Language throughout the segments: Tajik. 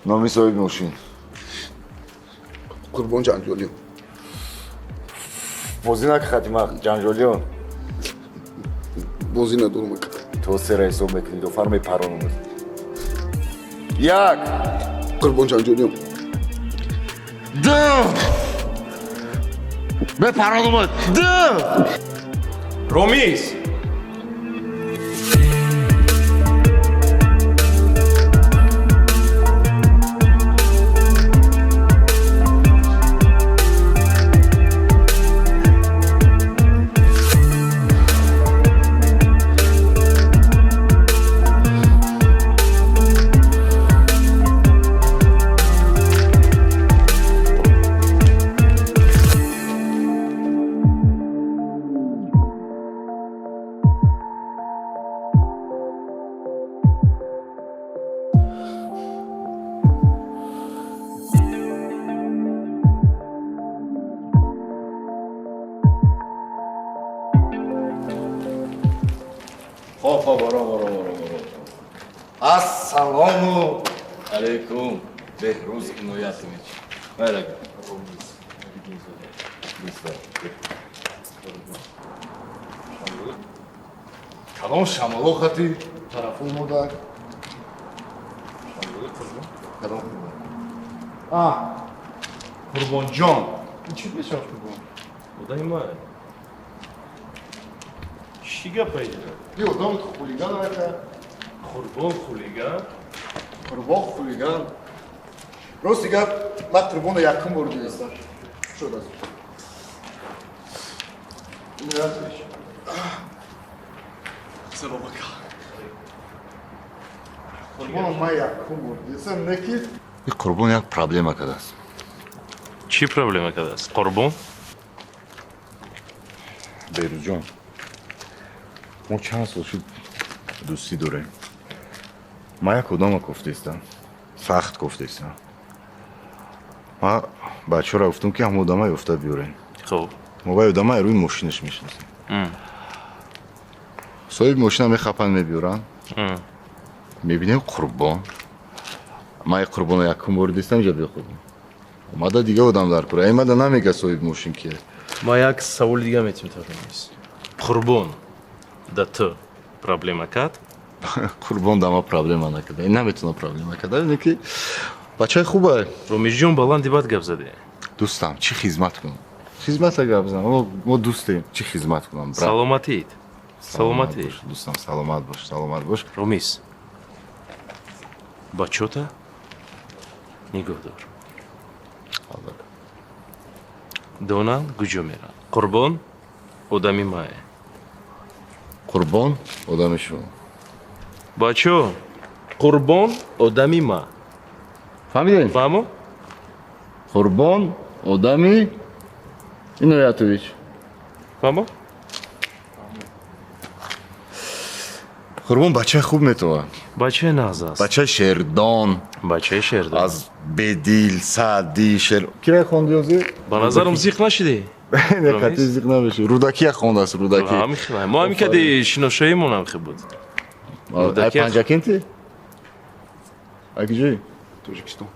Номи соҳиби мошин. Қурбон Ҷанҷолиён. Бозӣ нака, хатима Ҷанҷолиён. Бозӣ надорам, ака. То сера ҳисоб мекунӣ, дофар мепаронумад. Як. Қурбон Ҷанҷолиён. Ду. Мепаронумад. Ду. Ромиз! Хоб, хоб, ором, ором, ором, ором. Ассалому алейкум, Беҳрӯз Иноятович. Майрага. Калон шамоло хати тарафу модар. Калон қурбон. А, Қурбонҷон. Ин чӣ мешавад, Қурбон? Одами май. Чӣ гапа иҷра? Би одам хулиган, ака. Қурбон хулиган? Қурбон хулиган. Рости гап, ман Қурбонро якум бор дидистам. Шуд аз. Иноятович. Салом, ака. Қурбонро ман якум бор дидистам, не ки И Қурбон як проблема кардааст. Чӣ проблема кардааст? Қурбон? Беҳрӯзҷон, мо чанд сол шуд дӯстӣ дорем. Ман як одама кофтаистам, сахт кофтаистам. Ман бачаҳоро гуфтам, ки ҳам одама ёфта биёрем. Хуб. Мо вай одама рӯи мошинаш мешинасем. Соҳиби мошина мехапанд, мебиёранд. Мебинем, Қурбон. Ман Қурбонро якум бор дистам, иҷа беқурбон. Омада, дига одам дар кора. Аймада намега соҳиби мошин кие. Ма як саволи дига метим Ромиз. Қурбон да ту проблема кард? Қурбон да ма проблема накарда. Ин наметавона проблема карда, не ки бачаи хубае. Ромизҷон, баланди бад гап заде. Дӯстам, чӣ хизмат кунам? Хизмата гап зан. Мо дӯстем. Чӣ хизмат кунам, брат? Саломатит. Саломатӣ. Бош, дӯстам, саломат бош, саломат бош. Ромиз. Бачота нигоҳ дор. Албатта. Донанд куҷо меранд. Қурбон одами мае. Қурбон одами шумо. Бачо, Қурбон одами ма. Фаҳмидем? Фаҳмо? Қурбон одами Иноятович. Фаҳмо? Қурбон бачаи хуб метавонад. Бачаи нағз аст. Бачаи шердон. Бачаи шердон. Аз Бедил, Саъдӣ, шер. Кира хонди ҳозир? Ба назарам зиқ нашидӣ. Не, қатъи зиқ намеши. Рӯдакия хондааст, Рӯдакӣ. Ҳамин хел. Мо ҳамин кади шиношоимон ҳам хел буд. Ай Панҷакенти? Ай куҷои? Тоҷикистон.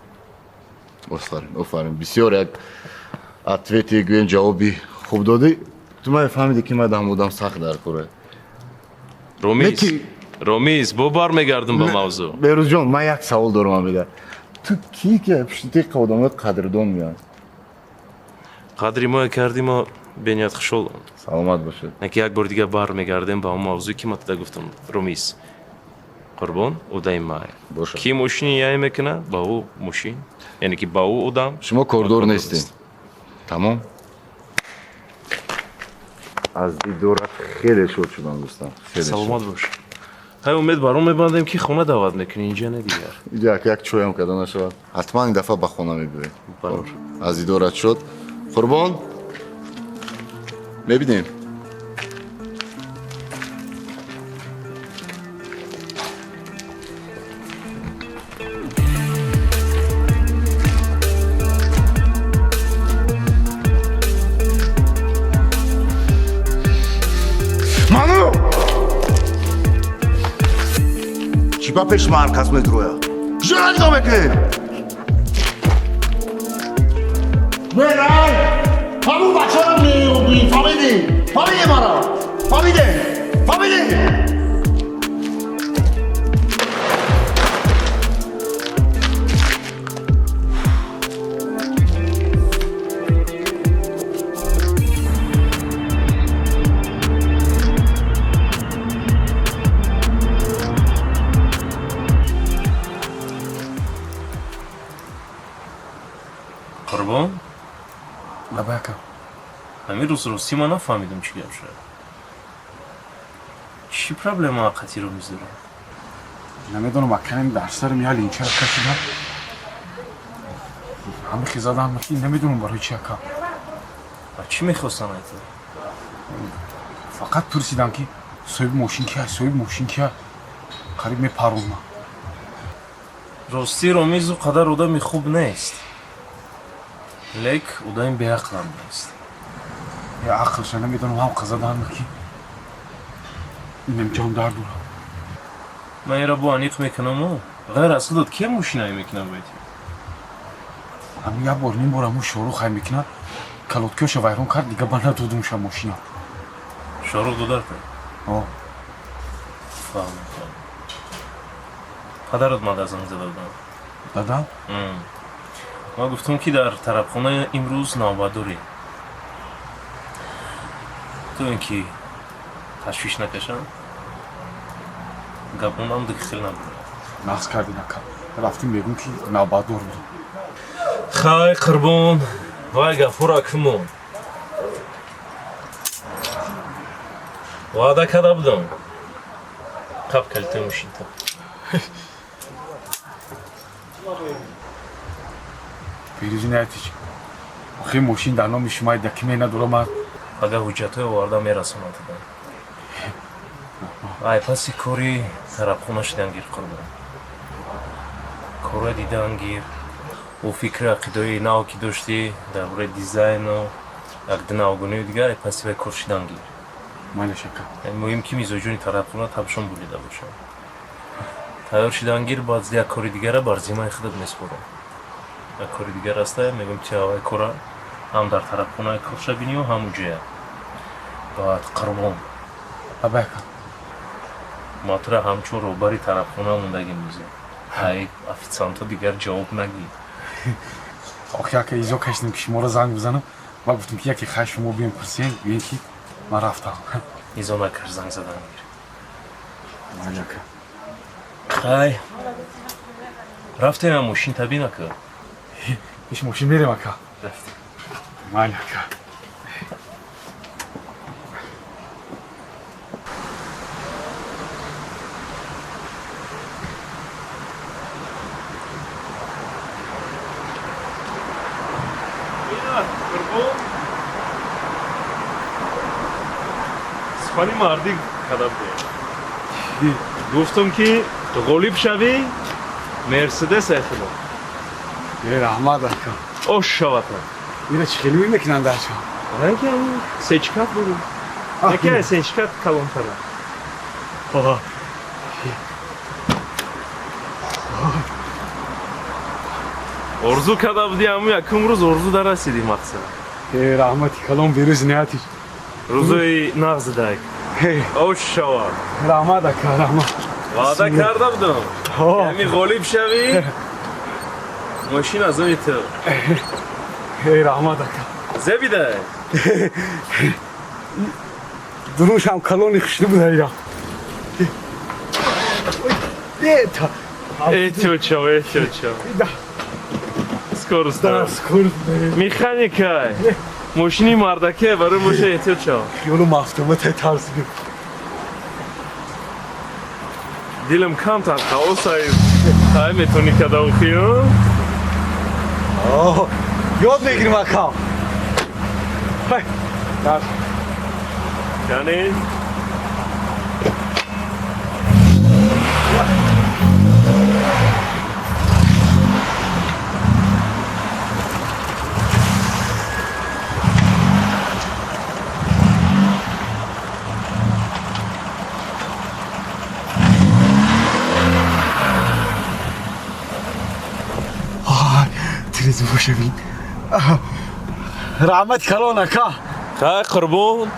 Офарин, офарин. Бисёр як ответи, гӯем, ҷавоби хуб додӣ. Ту ман фаҳмидӣ, ки ман даҳам одам сахт дар кора. Ромиз. Ромиз, бо бармегардам ба мавзӯъ. Беҳрӯзҷон, ман як савол дорам амида. Ту кӣ ки пушти тиққа одамои қадрдон меянд? Қадри моя кардӣ, мо бениҳоят хушҳолам. Саломат бошед. Не ки як бор дига бармегардем ба он мавзӯе, ки ман туда гуфтам, Ромиз. Қурбон одами май. Бошад. Ки мошини яй мекунад, ба ӯ мошин, яъне ки ба ӯ одам. Шумо кордор нестед. Тамом? Аз дидорат хеле шод шудам, дӯстам. Хеле шод. Саломат бош. Ҳай, умед бар он мебандем, ки хона даъват мекунӣ, инҷа не дигар. Инҷа як чойам карда нашавад. Ҳатман ин дафъа ба хона мебиёед. Барор. Аз дидорат шуд. Қурбон, мебинем. Ману! Чӣ ба пеши ман кас медуроя? Куҷо нигоҳ мекунӣ? Мерай! Ҳамун бачаро меёбӣ, фаҳмидӣ? Фаҳмидӣ маро? Фаҳмидӣ? Фаҳмидӣ? Қурбон? Лабай, ака. Ҳамин рӯз ростӣ ман нафаҳмидам, чӣ гап шуд. Чӣ проблема ҳаққатиро мизорам? Намедонам, аканем дар сарам я линчара кашидам, ҳамихи задам, намедонам барои чи, ака. А чӣ мехостанд айта? Фақат пурсидам, ки соҳиби мошин кия, соҳиби мошин кия. Қариб мепаронам. Ростӣ, Ромиз ӯ қадар одами хуб нест, лек одами беақлам нест. Я ақлша намедонам, ҳам қазадан ки инам ҷон дард дорам. Ман инро бо аниқ мекунаму, ғайр аз худат кия мошинае мекунад байти? Ҳамин як бор, ним бор ҳамун Шорух ҳай мекунад, калоткиёша вайрон кард, дига ба надодумша мошина. Шорух додарта? О. Фаҳмам, фаҳмам. Падарат мада занг зада будам. Дадам? Ман гуфтам, ки дар тарабхона имрӯз навбатдорӣ, то ин ки ташвиш накашам, гапонам дик хел набуд. Нағз кардин, ака, рафтим, мегӯм, ки навбатдор будам. Хай, Қурбон, вай гапҳоро кумон. Ваъда карда будам. Қаб калитаи мошинта. Фирӯзи Наятич, охи мошин дар номи шумо, дакиме надорам ман. Агар ҳуҷҷатҳое оварда мерасонам туда. Ай паси кори тарабхона шидан гир, Қурбон. Корро дидан гир. Ӯ фикри ақидаҳои нав, ки доштӣ дар бораи дизайну як навгунию дигар, ай паси вай кор шидан гир. Майлаш, ака. Муҳим, ки мизоҷони тарабхона табшон бурида бошанд. Тайёр шидан гир, баъд як кори дигара бар зиммаи худат меспорам. Як кори дигар аста, мегӯям, ти аввай кора ҳам дар тарабхона корша бинию, ҳам уҷоя. Баъд, Қурбон. Лабай, ака. Ма тура ҳамчун роҳбари тарабхона мондагӣ мизо. Ай официантҳо дигар ҷавоб нагӣ. Охи, ака, изо кашидам, ки шуморо занг бизанам ва гуфтам, ки яке хай шумо биём, пурсем, гӯем, ки ман рафтам. Изо накард, занг задан гир. Майли, ака. Хай, рафтем, ам мошин табин, ака. Иш мошин мерем, ака. Рафтем. Майли, ака. Сухани мардӣ карда будем. Гуфтам, ки ғолиб шавӣ, Мерседес айхудо. Е, раҳмат, ака. Ош шавата. Ира чӣ хеле мекунанд даршо? Ранги сечкат буду. Яке сечкат калонтара. Оҳ. Орзу карда будӣ, ҳамун якум рӯз орзу дарасидӣ мақсад. Е, раҳмати калон, Берӯз Ниятич. Рӯзои нағз дай. Ош шава. Раҳмат, ака, раҳмат. Ваъда карда будам. Ҳамин ғолиб шавӣ, мошин аз ои ту. Е, раҳмат, ака. Зебидай. Дурушам калони хушну буда ира. Это. Эҳтиёт шав, эҳтиёт шав. Скорость. Да, скорость. Механикай. Мошини мардаке, барои боша эҳтиёт шав. Хиёлум автомат тарсидим. Дилам камтар хаосай. Ай метони када ухиё? О, ёд мегирим, ака. Хай. Дар. Яъне Тереза бошавин. Раҳмат калон ака. Хай қурбон.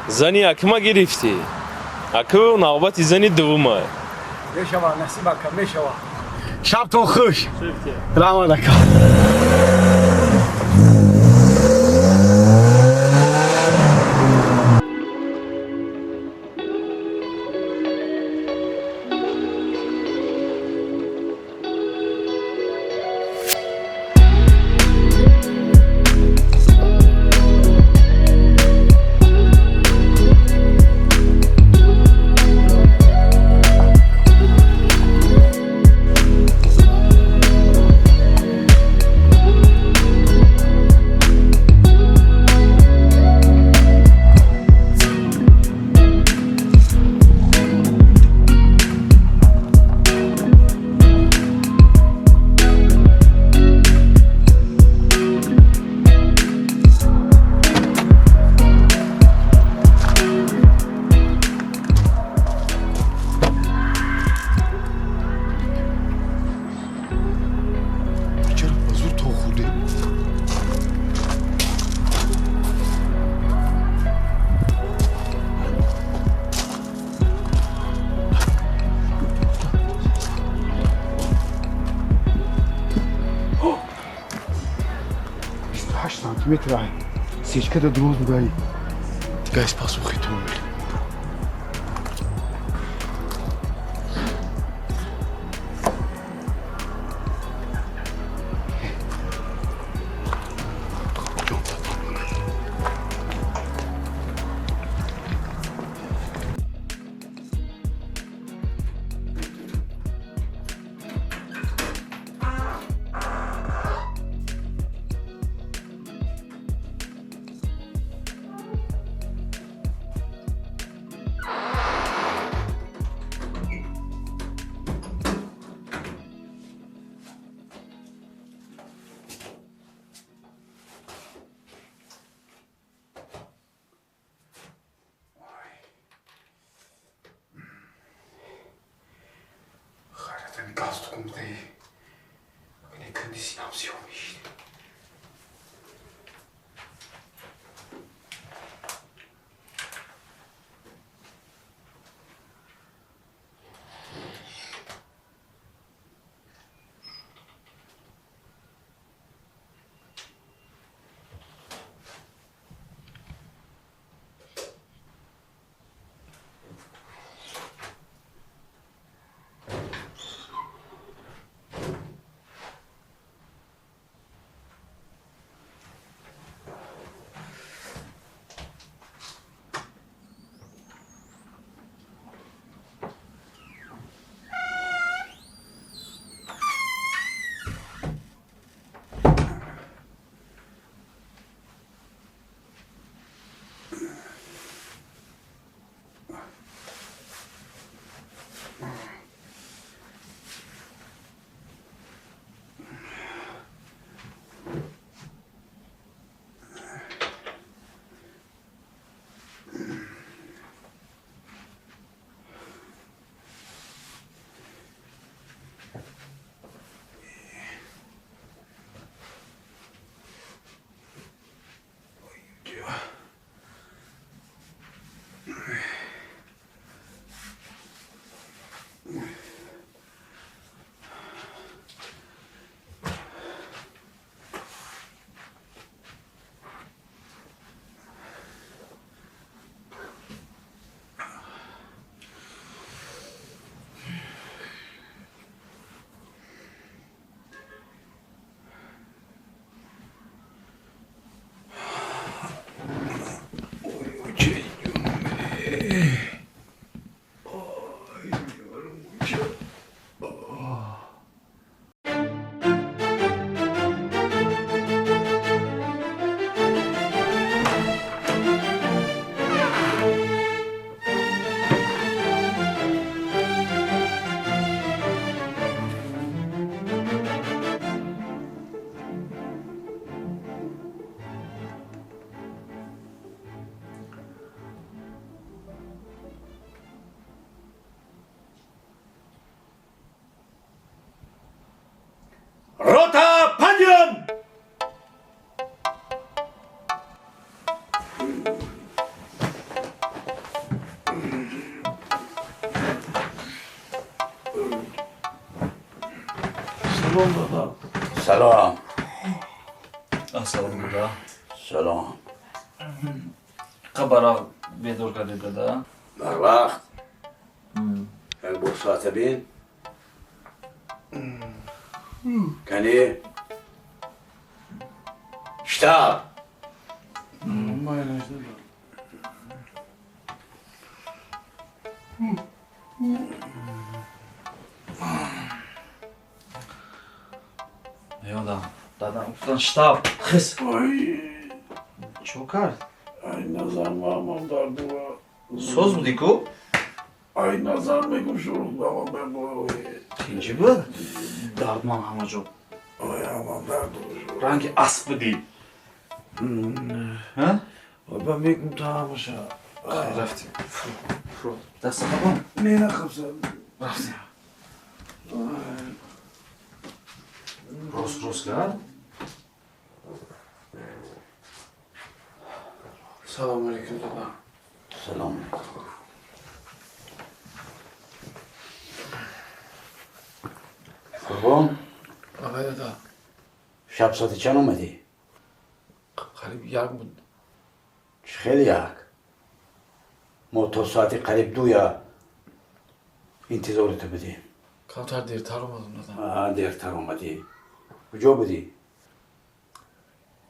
Зани якма гирифтӣ. Аку навбати зани дуввума. Мешава, насиб ака, мешава. Шабтон хуш. Раҳмат ака. Сантиметр сечка да дроз будаи. Дигар пасухи ту. Салом дада. Салом. Ассалом дада. Салом. Қабара бедор кардед дада? Барвақт. Як бор соата бин. Кани? Штаб. Ёдам. Дадам гуфтан штаб. Хис. Чо кард? Ай назар мамам дардува. Соз буди ку? Ай назар мегум шуруқ мамам бебой. Тинҷи буд? Дардман ҳама ҷо. Ой ҳамам дарду. Ранги асп будӣ. Ҳа? Ба мегум та ҳамаша. Рафтем. Фу. Даста қабон? Не нақабса. Рафтем. Рост рост гар? Салом алейкум дада. Салом алейкум. Қурбон? Ага дада. Шаб соати чанд омадӣ? Қариб як буд. Чӣ хеле як? Мо то соати қариб дуя интизори ту будем. Камтар дертар омадам дада. Дертар омадӣ. Куҷо будӣ?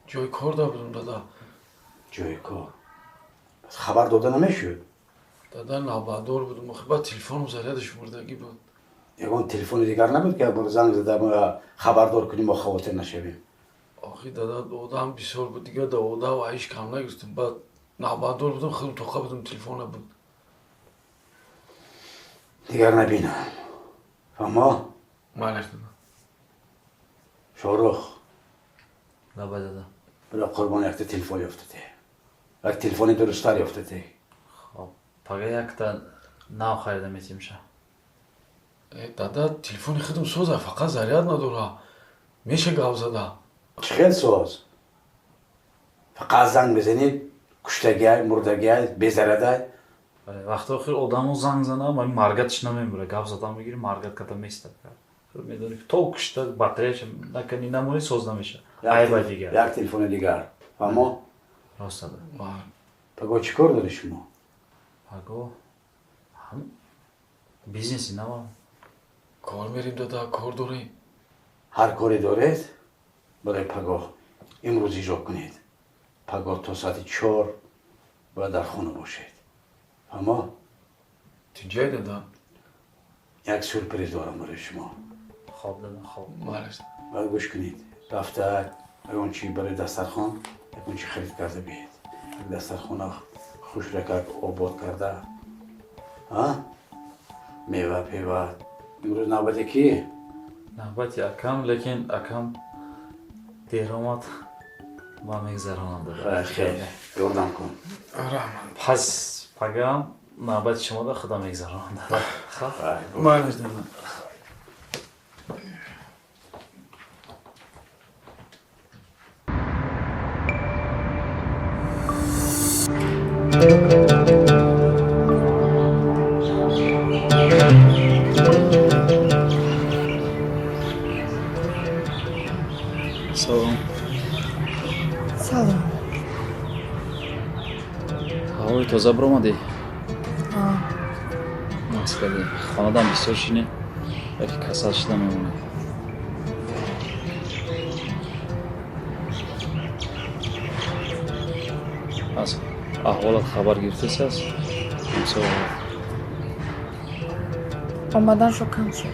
Ҷои кор да будам дада. Ҷои кор? Пас хабар дода намешуд? Дада навбатдор будам. Охи баъд телефонам зарядаш мурдагӣ буд. Ягон телефони дигар набуд ки якбор занг зада хабардор кунем, мо хавотир нашавем? Охи дада одам бисёр буд, дигар да одам ҳеҷ кам нагирифтам. Баъд навбатдор будам, худам тоқа будам, телефон набуд. Дигар набинам. Фаҳмо? Малеш дада. Шорух. Лабай дада. Бира қурбон якта телефон ёфтате. Як телефони дурусттар ёфтате. Хоб, пага якта нав харида метимша. Дада телефони худам соза, фақат заряд надора. Меша гап зада. Чӣ хел соз? Фақат занг мезанӣ, куштагиай, мурдагиай, безарадай. Вақти охир одамо занг зана, ман маргатш намемура, гап задан мегири, маргат ката местад. Медонӣ то кушта батареяш накани намонӣ соз намеша. Айба дигар. Як телефони дигар. Фаҳмо? Рост дада. Паго чӣ кор дорӣ шумо? Паго ҳам бизнеси навам. Кор мерим дада, кор дорем. Ҳар коре доред, барои пагоҳ имрӯз иҷро кунед. Пагоҳ то соати 4 бояд дар хона бошед. Фаҳмо? Тинҷай дада. Як сюрприз дорам барои шумо. Хоб дада, хоб. Малеш. Бояд гӯш кунед. Рафта ягон чи барои дастархон, ягон чи харид карда биед. Як дастархона хушракак обод карда. Мева, пева. Имрӯз навбати ки? Навбати акам, лекин акам дер омад. Ман мегзаронам дада. Хел, ёрдам кун. Пас пагам навбати шумо да худам мегзаронам дада. Хоб? Малеш дада. Салом. Салом. Ҳавои тоза баромадӣ? Нас кардӣ. Хонадам бисёр шинӣ, яке касал шуда мемонӣ. Аз аҳволат хабар гирифтеси аст? Омаданшо кам шуд.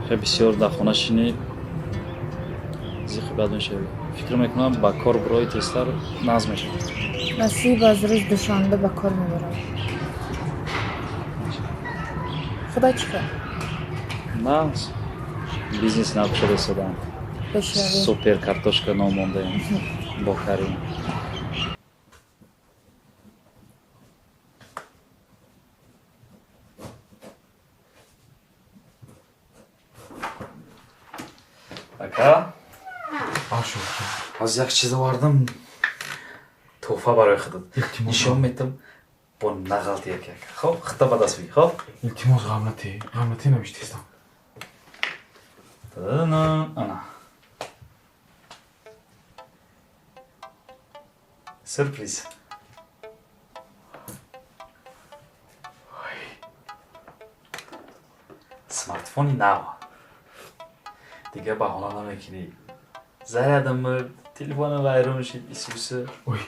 Хеле бисёр дар хона шинӣ, зиқи бад мешавӣ. Фикр мекунам ба кор бирои тезтар наз мешавӣ. Насиб аз рӯз душанбе ба кор мебарам. Худо чӣ кор? Наз. Бизнес нав шуда истодам. Супер картошка ном мондаем. Бо Карим. Ака? Аз як чиз овардам. Тӯҳфа барои худат. Нишон метам. Бо нағалти як як. Хоб, хита ба даст бигир, хоб? Илтимос, ғамнате, ғамнате навиштестам. Ана. Сюрприз. Смартфони нав. Дигар баҳона намекунӣ. Зарядам мурд, телефонам вайрон шид, исуси. Ой.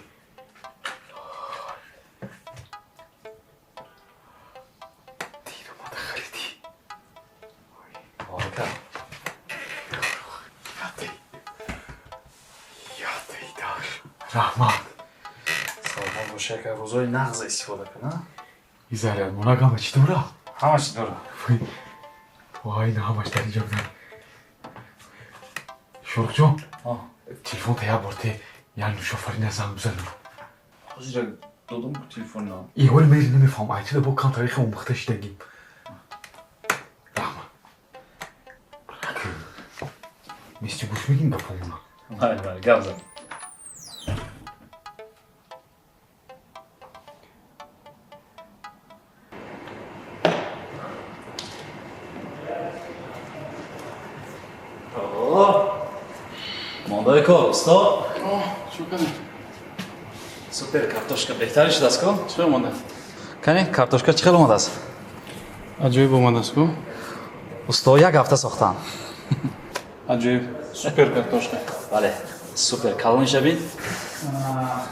Дир омада харидӣ. Муборака. Ятейдаш. Раҳмат. Саломат бош, яка рӯзои нағз истифода кун, а? И заряд монак ҳама чӣ дора? Ҳама чӣ дора. Вай, на ҳамаш дар инҷо будан. Шоҳрухҷон, телефонта як бор те, як Нушофарина занг бизанам. Ҳозира додам ку телефонна. И ҳоли мери намефаҳмам, айтида бо кам тарихи омӯхта шидагим. Раҳмат. Мисти гӯш мегим гапомона. Майли, майли, гап зан. Мондаи кор, усто? Чӣ кардем? Супер, картошка беҳтар шудааст ку? Чӣ омадааст? Кани, картошка чӣ хел омадааст? Аҷоиб омадааст ку? Усто як ҳафта сохтан. Аҷоиб, супер картошка. Бале, супер, калониша бин.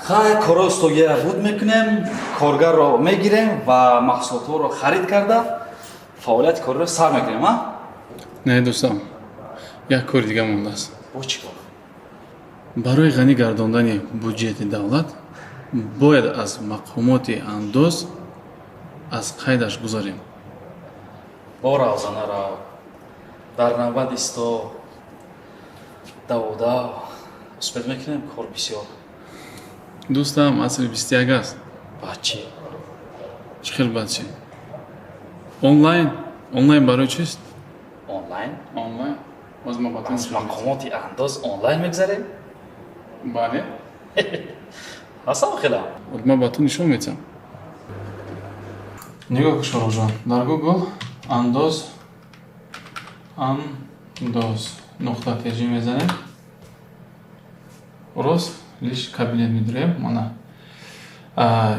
Хай, корҳои устогиро буд мекунем, коргарро мегирем ва маҳсулотҳоро харид карда фаъолияти корро сар мекунем, а? Не, дӯстам, як кори дига мондааст. Бо чӣ кор? Барои ғанӣ гардондани буҷети давлат бояд аз мақомоти андоз аз қайдаш гузарем. Бо равзана рав, дар навбат исто, даводав, успед мекунем, кор бисёр. Дӯстам, асри 21 аст. Баъд чӣ? Чӣ хел баъд чӣ? Онлайн, онлайн барои чист? Онлайн? Онлайн. Боз ма ба ту Аз мақомоти андоз онлайн мегзарем? Бале. Ҳастам хелам. Ман ба ту нишон медиҳам. Нигоҳ кун, Шоҳрухҷон, дар Google андоз андоз нуқта tj мезанем. Рост лиш кабинет медурем. Мана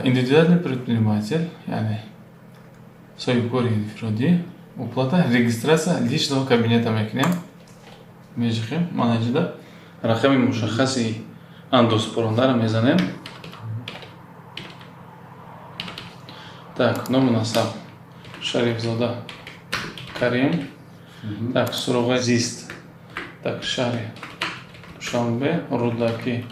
индивидуальный предприниматель, яъне соҳибкори инфиродӣ, уплата, регистрация личного кабинета мекунем. Межихем, мана иҷода рақами мушаххаси андозпурондаро мезанем. Так, ному насаб Шарифзода Карим. Так, суроғаи зист. Так, шаҳри Душанбе, Рӯдакӣ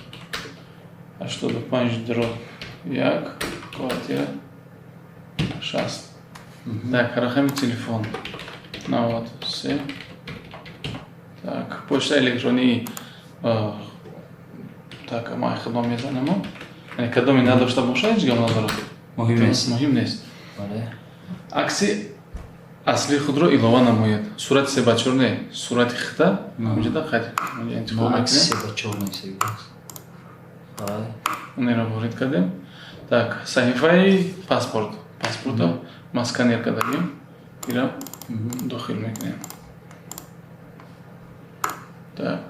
85/1, квартира 60. Так, рақами телефон 93. Так, почта электронии. Так, ман хидмат мезанам. Яъне кадоме надошта бошад, ҳеҷ гап надорад. Муҳим нест. Муҳим нест. Бале. Акси аслии худро илова намоед. Сурати се ба чор не, сурати хита ҳамҷода қайд интихоб мекунем. Акси се ба чор не. Бале. Онеро ворид кардем. Так, саҳифаи паспорт. Паспортро ма сканер кардагим. Ира дохил мекунем. Так.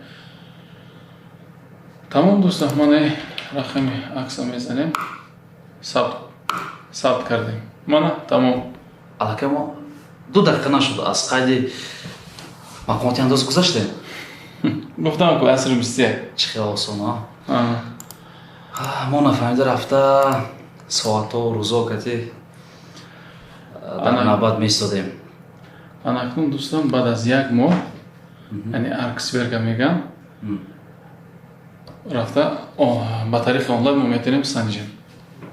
Тамом, дӯстон, мана рақами акса мезанем. Сабт кардем. Мана тамом. Аллакай мо 2 дақиқа нашуд аз қайди мақомоти андоз гузаштем. Гуфтам ку асри 21. Чӣ хел осон, а? Мо нафаҳмида рафта соатҳо, рӯзо кати дар навбат меистодем. Анакнун дӯстон, баъд аз як моҳ, яъне арксверга мегӯям, рафта ба тариқи онлайн мо метавонем санҷем.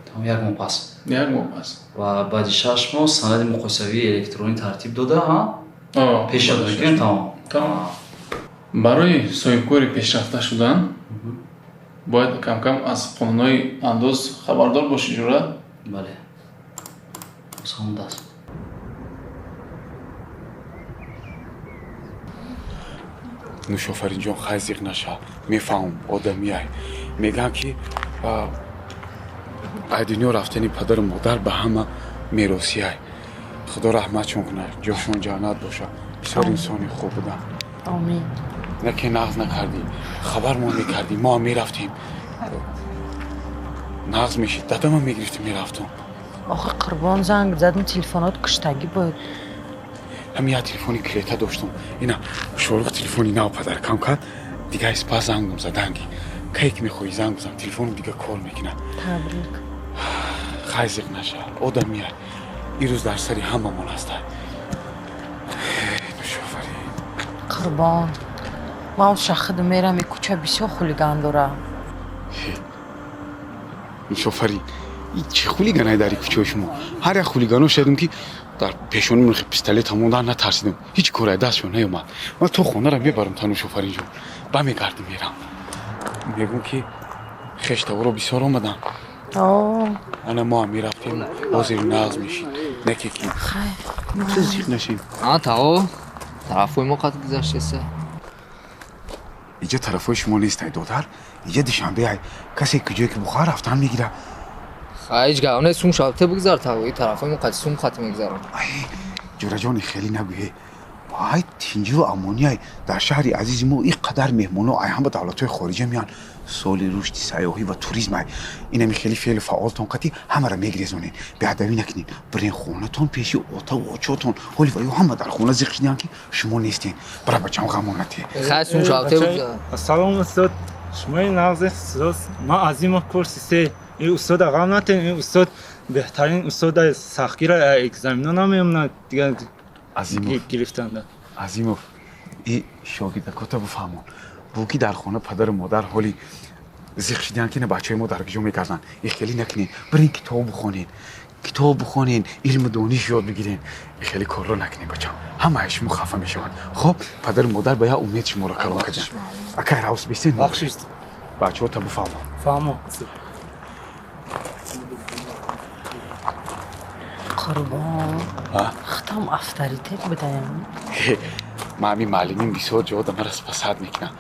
Тамом, як моҳ пас. Як моҳ пас. Ва баъди 6 моҳ санади муқоисавии электронӣ тартиб дода, пешниҳод мекунем, тамом. Тамом. Барои соҳибкори пешрафта шудан бояд камкам аз қонунҳои андоз хабардор бошӣ, ҷура? Бале. Осондаст. Нушофаринҷон, хай зиқ наша. Мефаҳмам, одамияй. Мегӯям ки Ай дунё рафтани падару модар ба ҳама меросиай. Худо раҳматшон кунад, ҷошон ҷаннат бошад. Бисёр инсони хуб буданд. Омин. На ки нағз накардӣ, хабармон мекардӣ, мо ҳам мерафтем. Нағз мешид, дадамам мегирифтем, мерафтам. Охи Қурбон, занг задам, телефонот куштагӣ буд. Ҳамин як телефони клета доштам. Ина Шорух телефони нав падаркам кард, дига испас зангам заданги. Кай ки мехоҳӣ занг бизан, телефонам дига кор мекунад. Табрик. Хай, зиқ наша, одамия. Ирӯз дар сари ҳамамон ҳастай. Нушофарин. Қурбон, ман шахид мерам, и кӯча бисёр хулиган дора. Нушофарин, и чӣ хулиганай дар кӯчаи шумо? Ҳар як хулигано шудам ки дар пешони ман пистолет мондан, натарсидам. Ҳеҷ кора дастшон наёмад. Ман то хонаро мебарам та Нушофарин ҷон. Ба мегардам, мерам. Мегӯм ки хештаворо бисёр омаданд. Ана мо ҳам мерафтем, ҳозир нағз мешид. Не ки ки. Чиз зиқ нашем. А тао тарафҳои мо қад гузаштеса. Иҷа тарафҳои шумо нест, ай додар. Иҷа Душанбе ай. Касе куҷое ки бухоҳад, рафтан мегирад. Ҳеҷ гап не, сум шабте бигзар, тао и тарафҳои мо қад сум хат мегзаранд. Ай ҷураҷони, хеле нагӯе. Ай тинҷиву амонӣ ай. Дар шаҳри азизи мо ин қадар меҳмоно ай ҳама давлатҳои хориҷа меянд. Соли рушди сайёҳӣ ва туризм ай. Инами хеле феълу фаъолтон қатӣ ҳамаро мегирезонед. Беадабӣ накунед. Бирен хонатон пеши отаву очотон. Ҳоли ва ё ҳама дар хона зиқ шиданд ки шумо нестен. Бира бачам, ғамон натӣ. Хай, сум шабте бигзар. Салом, устод. Шумои нағзе, устод. Ман Азимов, курси се. Ин устода ғам натен, ин устод беҳтарин устода, сахтгира, экзамено намеомнад дигар. Азимов гирифтанда. Азимов, и шогирдакота бифаҳмон. Бу ки дар хона падару модар ҳоли зиқ шиданд ки на бачаҳои мо дар куҷо мегарданд. И хеле накунед. Бирен китоб бихонед. Китоб бихонед, илму дониш ёд бигиред. И хеле корро накунед, бачам. Ҳамаи шумо хафа мешаванд. Хоб, падару модар ба як умед шуморо калон карданд. Акай равс бисен. Бахшиш. Бачаҳота бифаҳмон. Фаҳмон. Қурбон, худам авторитет будаям. Ман ҳамин муаллимим бисёр ҷода маро спасад мекунад.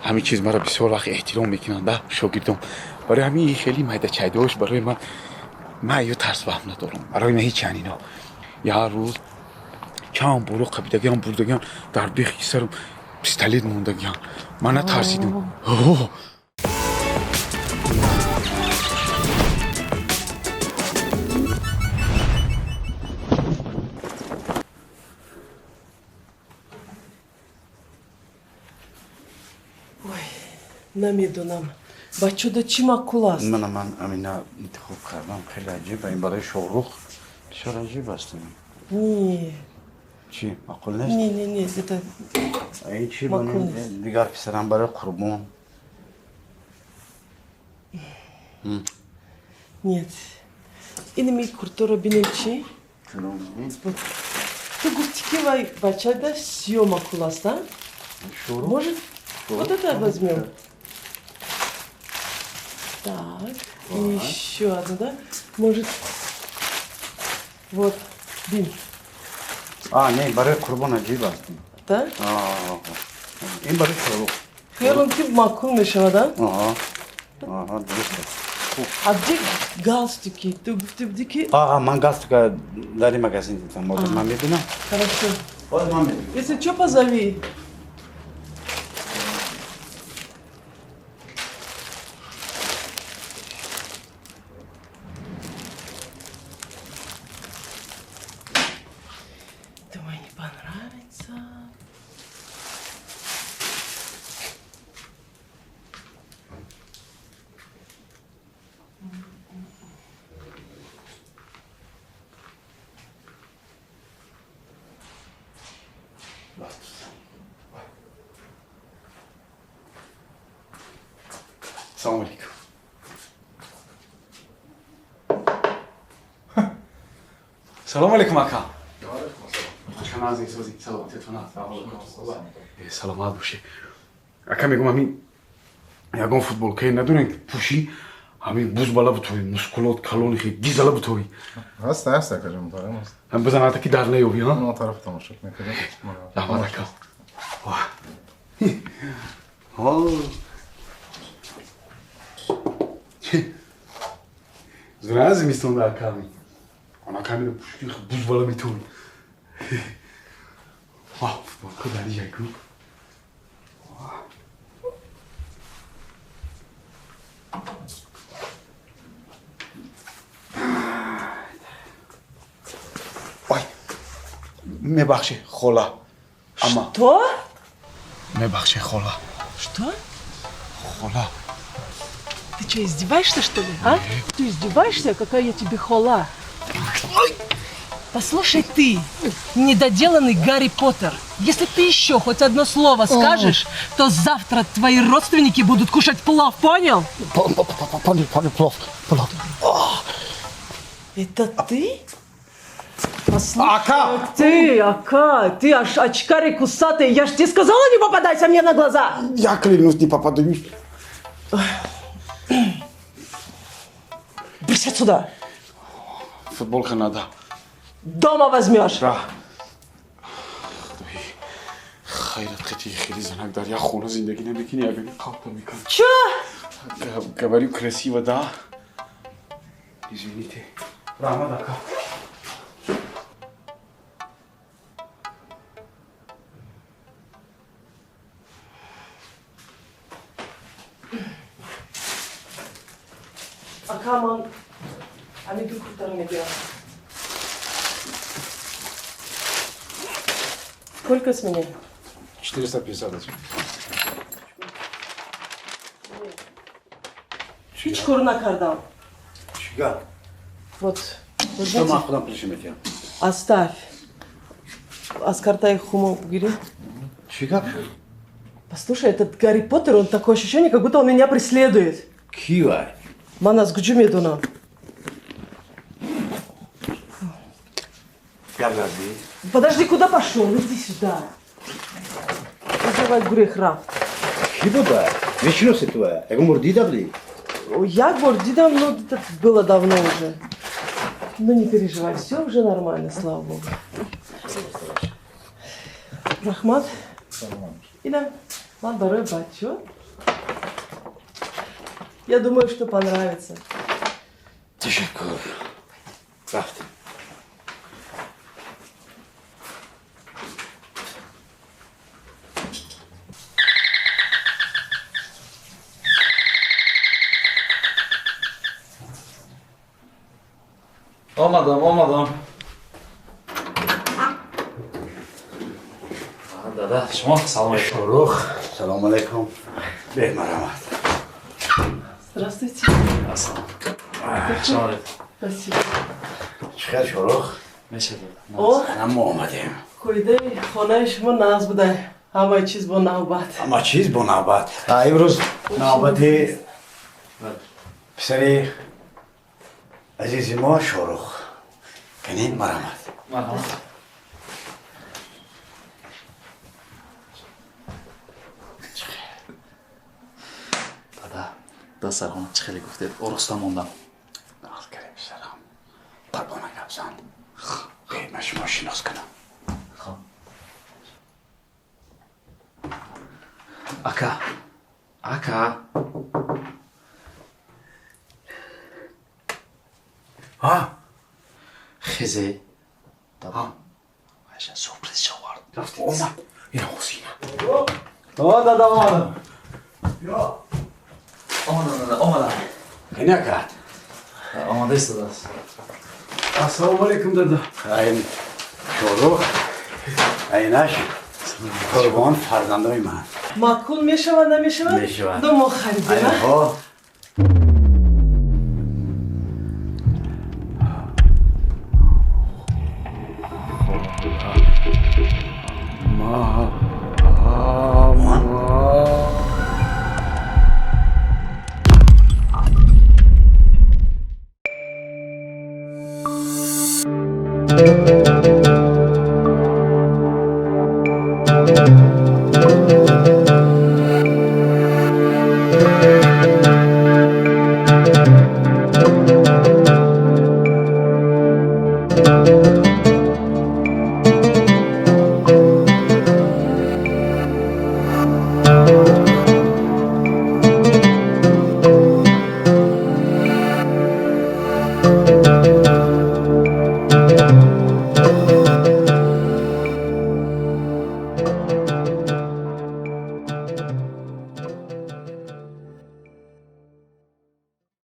Ҳамин чиз маро бисёр вақт эҳтиром мекунанд, да, шогирдом. Барои ҳамин хеле майдачайдош барои ман, ман ё тарс ваҳм надорам. Барои ман ҳеҷ ино. Як рӯз чанд боро қабидагиам, бурдагиам, дар бехи сарам пистолет мондагиам. Ман натарсидам. Намедонам, бачода чӣ маъқул аст. Мана ман амина интихоб кардам, хеле аҷиб. Ин барои Шоҳрух бисёр аҷиб аст. Не. Чӣ, маъқул нест? Не, не, не, это Ин чӣ? Маъқул нест. Дигар писарам барои Қурбон. Нет, инами курторо бинем чӣ. Ту гуфтӣ ки вай бачада сиё маъқул аст, а? Может, вот это возьмем? Так, и еще одну, да? Может, вот, бин. А, не, барои Қурбон аҷиб аст. Да? Ин барои Шоҳрух. Хиёлам ки маъқул мешавад, а? Аҳа, дуруст аст. А где галстуки? Ту гуфти будӣ ки Ман галстука дар ин магазин дидам. Ҳозир ман мебинам. Хорошо. Ҳозир ман мебинам. Если что, позови. Думаю, не понравится. Салому алейкум. Салому алейкум, ака. Саломат бошӣ, ака. Мегӯм, ҳамин ягон футболкае надорем ки пӯшӣ, ҳамин бузбала бутовӣ, мускулот калони хе гизала бутовӣ? Ҳаст, ҳаст, акаҷон, муҳтарам аст. Ҳам бизаната ки дар наёбӣ, ҳа? Ман тараф тамошо мекардам. Раҳмат, ака. Зура зимистон дар ками. Она камера пушки буз бала метавон. Ва, футболка дар яку. Ой. Мебахши, хола. Ама. Что? Мебахши, хола. Что? Хола. Ты что, издеваешься, что ли, а? Ты издеваешься? Какая я тебе хола? Послушай ты, недоделанный Гарри Поттер, если ты еще хоть одно слово скажешь, то завтра твои родственники будут кушать плов, понял? Понял, понял, плов, плов. Это ты? Послушай, ака! Ты, ака, ты аж очкарик кусатый, я ж тебе сказала, не попадайся мне на глаза! Я клянусь, не попаду. Брысь отсюда! Футболка надо. Дома возьмешь! Да. Хайрат қати хели занак дар як хона зиндагӣ намекунӣ, ягони қалб мекунӣ. Чё? Говорю красиво, да? Извините. Раҳмат, ака. Ака, ман ами ду куртаро мегирам. Сколько с меня? 450. Ҳеҷ кор накардам. Чига? Вот. Что ман худам пулиши метиҳам? Оставь. Аз картаи хумо бигири. Чӣ гап шуд? Послушай, этот Гарри Поттер, он такое ощущение, как будто он меня преследует. Ки вай? Ман аз куҷо медонам? Гап задӣ? Подожди, куда пошел? Иди сюда. Давай гурех рафт. Ки буда? Мешиноси туя? Ягон бор дида будӣ? Як бор дидам, но это было давно уже. Ну не переживай, все уже нормально, слава богу. Рахмат. Ина, ман барои бачо. Я думаю, что понравится. Ташаккур. Рафтем. Омадам, омадам. Дада, шумо салом алейкум. Шорух, салом алейкум. Бемарамат. Здравствуйте. Ассалом. Салом алейкум. Спасибо. Чӣ хел, Шорух? Мешавад. О, мо омадем. Қоидаи хонаи шумо нағз буда. Ҳамаи чиз бо навбат. Ҳама чиз бо навбат. Имрӯз навбати писари азизи мо Шорух. Кани марамат. Марҳамат. Дада, дастархона чӣ хеле гуфтед, ороста мондам. Нағз карди, писарам. Қурбона гап зан. Ман шумо шинос кунам. Хоб. Ака. Ака. А? Хезе. Дада. Айша сюрприз шавард. Омад. Ина ҳозина. О, дада, омадам. Омадам, дада, омадам. Кани акат? Омода истодааст. Ассалому алейкум, дада. Айн Шорух, айнаш Қурбон фарзандои ман. Маъқул мешавад, намешавад? Мешавад. Ну, мо харидем, а? Айнҳо